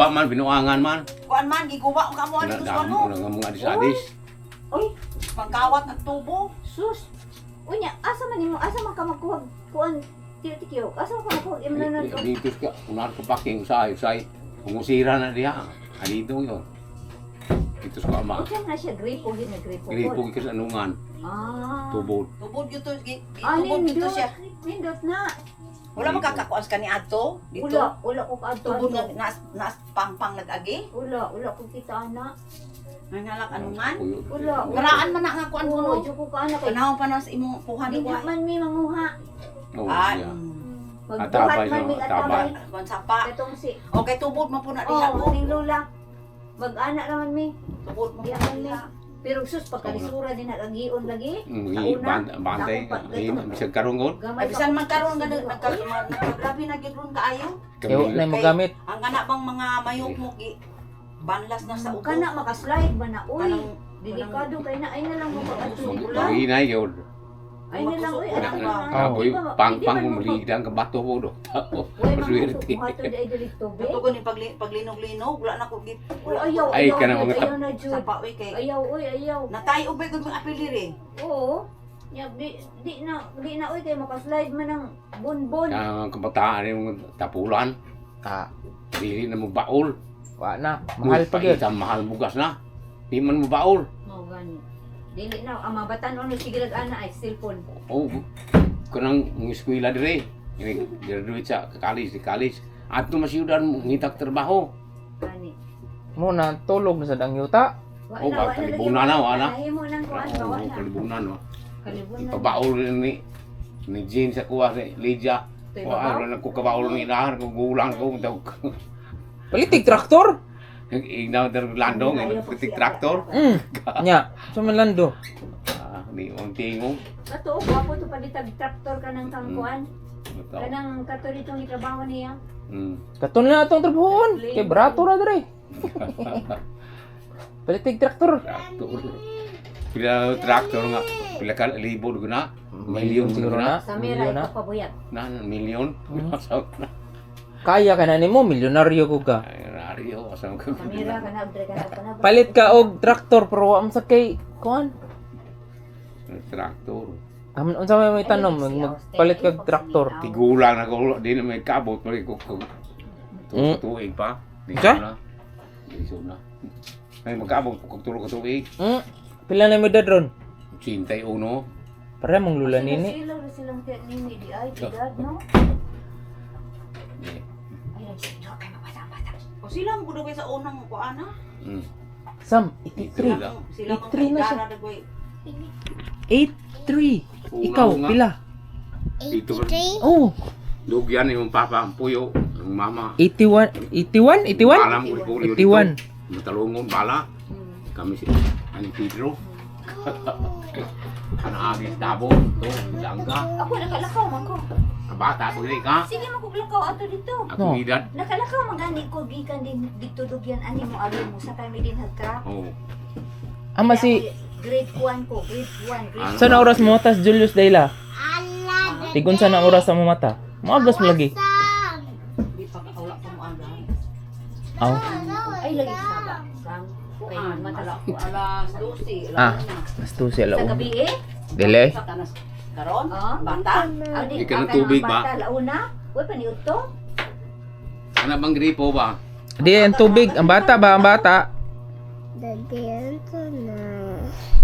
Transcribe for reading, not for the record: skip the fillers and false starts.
Pa man binuangan man. Kuan man giguba ang kamo ani Wala sa damo ano. na nga mga adis-adis. Uy, Pangkawat ang tubo. Sus. Unya, asa man nimo, asa man ka magkuha kuan tiyo tiyo. Asa man ka magkuha imo na na. Dito ka unahan ko paking usay usay. Kung usira na diha. Adito yun. Dito sa ama. Unsa na siya gripo gid na gripo. Gripo ka sa anungan. Ah. Tubod. Tubod gyud to, Ah, tubod gyud to nindot. siya. Nindot na. Wala makakakuan ka ni adto dito. Wala, wala ko kaadto. Tubod nga nas nas pangpang nag-agi. Wala, wala ko kita ana. Nangalak anungan. Puyo. Wala. Karaan man na nga kuan Oo, kuno. jud ko kaana kay. Panahon pa na sa imong kuha ni Dinha kuan. man mi manguha. Oo, Ah, siya. Magbuhat Atabay, man no? mi Atabay. atabay. Kuan sapa. Katong si Okay, tubod man po na diha Oh, po. ning lola. Mag-ana naman mi. Tubod man Diha po man mi. diha. Pero sus pagkalisura din nagagion lagi. Sa una, Bantay. sa akong Bisag karungon. Gamay Ay bisan man karon nga Uy, nagkagrabe na gyud ron kaayo. Kaya wa na mo gamit. Ang kana bang mga mayukmok gi banlas na sa ubo. Kana makaslide ba na oy. Kanang Delikado kay na ay na lang mo pag-adto dito. Mahinay yun. Ay na lang oy, anak na. Ako Di yung ba- pang di pang man mo maligdang ka bato ko do. Uy, Maswerte. mga ay dili tubig. Tugo ni paglinog-linog, wala na ko gi Uy, ayaw, Ay, ayaw, kanang ayaw, mga ayaw na jud. sa pawi kay Ayaw, oy, ayaw. natay ubay gud mga apil diri. Oo. Ya, di, di na, di na, oy, kay makaslide man ang bonbon. Ang kabataan yung tapulan. Ah, Dili na mo baol. wa na. Mahal pa gyud. Paita, mahal bugas na. Di man mo baol. Mao gani. Dili na, ang mga batan ano, sige lang ana ay cellphone. Oh, kanang ng eskwela dire. Ini graduate sa college, di college. Adto masyudad mo ngitag trabaho. Gani. Mo na tulog na sad ang yuta. Wa Oh, na, wa na lagi. kalibunan na, wa na. Nahimo nang kuan ba, wa Oh, na. kalibunan no. Kalibunan. Ipabaol ni ni Jean sa kuha ni Lydia. To'y Wa babaw. aron ko kabaol ni inahan ko gulang ko daw. Palitig traktor. Ignaw der landong Ayaw pag putik siya. traktor. Nya, sa man lando. Ah, ni ang tingog. Kato, gwapo to palitag traktor ka ng kangkuan. Bataw. Kanang kato ditong gitrabaho niya. Katon na atong trabahoon. Kay barato ra dire. Palitig traktor. Traktor. Pila traktor nga, pila ka libo dugo na. Milyon siguro siguro na. na. Sa mera Milyon na. ikaw pabuyag. Na milyon. Na. Kaya ka na nimo, milyonaryo ko ka. Ay, raryo asam ka. Sa mera ka na, bre ka na, ka na. Palit ka og traktor pero wa man sa kay kuan. Traktor. Am unsa may tanom magpalit kag traktor. Tigulang na ko di na may kabot mali ko ko. Tuig pa. Di Unsa? na. Di na. Ay magkaabot kog tulo ka tuig. Pila na mo edad ron? 81. Pare mong lula nini. Sila sila silang tiyan nini di ay edad no. Di. Ay, nagsidyo kay mabata bata. O sila mo gud sa unang kuan ha. Sam, 83. Sila. Sila mang 83 na siya. kaidara dagway. 83. Una Ikaw, nga. pila? Dito ba? 83? Oh, Dugyan yung papa ang puyo, ang mama. 81, 81, 81? Alam ko puyo dito. 81. Matalungon bala. Kami si ani Pedro. Anaagi tabo to langga. Ako nakalakaw man ko. Kabata ko dili ka. Sige man kog lakaw ato dito. Ako No. edad. Nakalakaw man gani ko gikan din dito dugyan ani mo abi mo sakay mi din hagtra. Oh. Ama si Grade 1 ko, grade 1, grade Ano? Sa na oras mo tas Julius Dayla? Ala, Tigon sa na oras sa mo mata. Moagas mo lagi. Sam. Di pa wala pa mo aga. Aw. Ay lagi saba. Sang kay Kuan mata ala alas 12 Ah. ala una. Mas tu siya sa laon. gabi eh. Dili. Sa kanas karon Ah. bata. Aw di Di ka ng ang tubig ba? bata, Launa. Uy paniudto. Ana bang gripo ba? Di ang tubig, ang bata ba ang bata? Daddy, na.